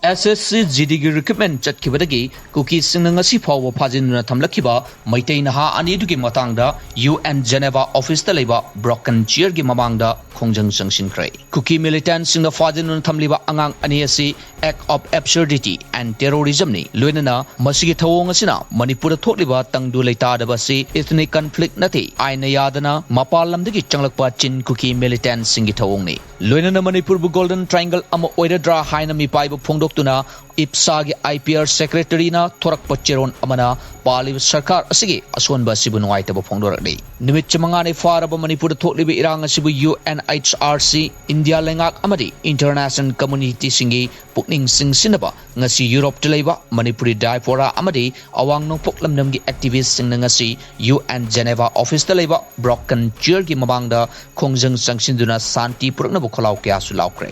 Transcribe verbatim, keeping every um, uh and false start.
ꯑꯦꯁ S C G ꯗꯤꯒꯤ recruitment ꯆꯠꯈꯤꯕꯗꯒꯤ ꯀꯨꯀꯤꯁꯤꯡꯅ ꯉꯁꯤ ꯐꯥꯎꯕ ꯐꯥꯖꯤꯟꯗꯨꯅ ꯊꯝꯂꯛꯈꯤꯕ ꯃꯩꯇꯩ ꯅꯍꯥ ꯑꯅꯤꯗꯨꯒꯤ ꯃꯇꯥꯡꯗ ꯌꯨ ꯑꯦꯟ ꯖꯦꯅꯦꯚꯥ ꯑꯣꯐꯤꯁꯇ ꯂꯩꯕ ꯕ꯭ꯔꯣꯀꯟ ꯆꯤꯌꯔꯒꯤ ꯃꯃꯥꯡꯗ ꯈꯣꯡꯖꯪ ꯆꯪꯁꯤꯟꯈ꯭ꯔꯦ꯫ ꯀꯨꯀꯤ ꯃꯤꯂꯤꯇꯦꯟꯠꯁꯤꯡꯅ ꯐꯥꯖꯤꯟꯗꯨꯅ ꯊꯝꯂꯤꯕ ꯑꯉꯥꯡ ꯑꯅꯤ ꯑꯁꯤ act of absurdity and terrorismꯅꯤ꯫ ꯂꯣꯏꯅꯅ ꯃꯁꯤꯒꯤ ꯊꯧꯑꯣꯡ ꯑꯁꯤꯅ ꯃꯅꯤꯄꯨꯔꯗ ꯊꯣꯛꯂꯤꯕ ꯇꯪꯗꯨ ꯂꯩꯇꯥꯗꯕ ꯑꯁꯤ ethnic conflict ꯅꯠꯇꯦ, ꯑꯥꯏꯟꯅ ꯌꯥꯗꯅ ꯃꯄꯥꯟ ꯂꯝꯗꯒꯤ ꯆꯪꯂꯛꯄ ꯆꯤꯟ ꯀꯨꯀꯤ ꯃꯤꯂꯤꯇꯦꯟꯠꯁꯤꯡꯒꯤ ꯊꯧꯑꯣꯡꯅꯤ꯫ ꯂꯣꯏꯅꯅ ꯃꯅꯤꯄꯨꯔꯕꯨ ꯒꯣꯜꯗꯟ ꯇ꯭ꯔꯥꯏꯡꯒꯜ ꯑꯃ ꯑꯣꯏꯔꯗ꯭ꯔꯥ ꯍꯥꯏꯅ ꯃꯤꯄꯥꯏꯕ ꯐꯣꯡꯗꯣꯛꯇꯨꯅ ꯏꯞꯁꯥꯒꯤ ꯑꯥꯏ ꯄꯤ ꯑꯥꯔ ꯁꯦꯀ꯭ꯔꯦꯇꯔꯤꯅ ꯊꯣꯔꯛꯄ ꯆꯦꯔꯣꯟ ꯑꯃꯅ ꯄꯥꯜꯂꯤꯕ ꯁꯔꯀꯥꯔ ꯑꯁꯤꯒꯤ ꯑꯁꯣꯟꯕ ꯑꯁꯤꯕꯨ ꯅꯨꯡꯉꯥꯏꯇꯕ ꯐꯣꯡꯗꯣꯔꯛꯂꯤ꯫ ꯅꯨꯃꯤꯠ ꯆꯃꯉꯥꯅꯤ ꯐꯥꯔꯕ ꯃꯅꯤꯄꯨꯔꯗ ꯊꯣꯛꯂꯤꯕ ꯏꯔꯥꯡ ꯑꯁꯤꯕꯨ U N H R C, India ꯂꯩꯉꯥꯛ ꯑꯃꯗꯤ ꯏꯟꯇꯔꯅꯦꯁꯅꯦꯜ ꯀꯝꯃꯨꯅꯤꯇꯤꯁꯤꯡꯒꯤ ꯄꯨꯛꯅꯤꯡ ꯆꯤꯡꯁꯤꯟꯅꯕ ꯉꯁꯤ ꯌꯨꯔꯣꯞꯇ ꯂꯩꯕ ꯃꯅꯤꯄꯨꯔꯤ ꯗꯥꯏꯄꯣꯔꯥ ꯑꯃꯗꯤ ꯑꯋꯥꯡ ꯅꯣꯡꯄꯣꯛ ꯂꯝꯗꯝꯒꯤ ꯑꯦꯛꯇꯤꯚꯤꯁ꯭ꯠꯁꯤꯡꯅ ꯉꯁꯤ ꯌꯨ ꯑꯦꯟ ꯖꯦꯅꯦꯚꯥ ꯑꯣꯐꯤꯁꯇ ꯂꯩꯕ ꯕ꯭ꯔꯣꯀꯟ ꯆꯤꯌꯔꯒꯤ ꯃꯃꯥꯡꯗ ꯈꯣꯡꯖꯪ ꯆꯪꯁꯤꯟꯗꯨꯅ ꯁꯥꯟꯇꯤ ꯄꯨꯔꯛꯅꯕ ꯈꯣꯜꯂꯥꯎ ꯀꯌꯥꯁꯨ ꯂꯥꯎꯈ꯭ꯔꯦ꯫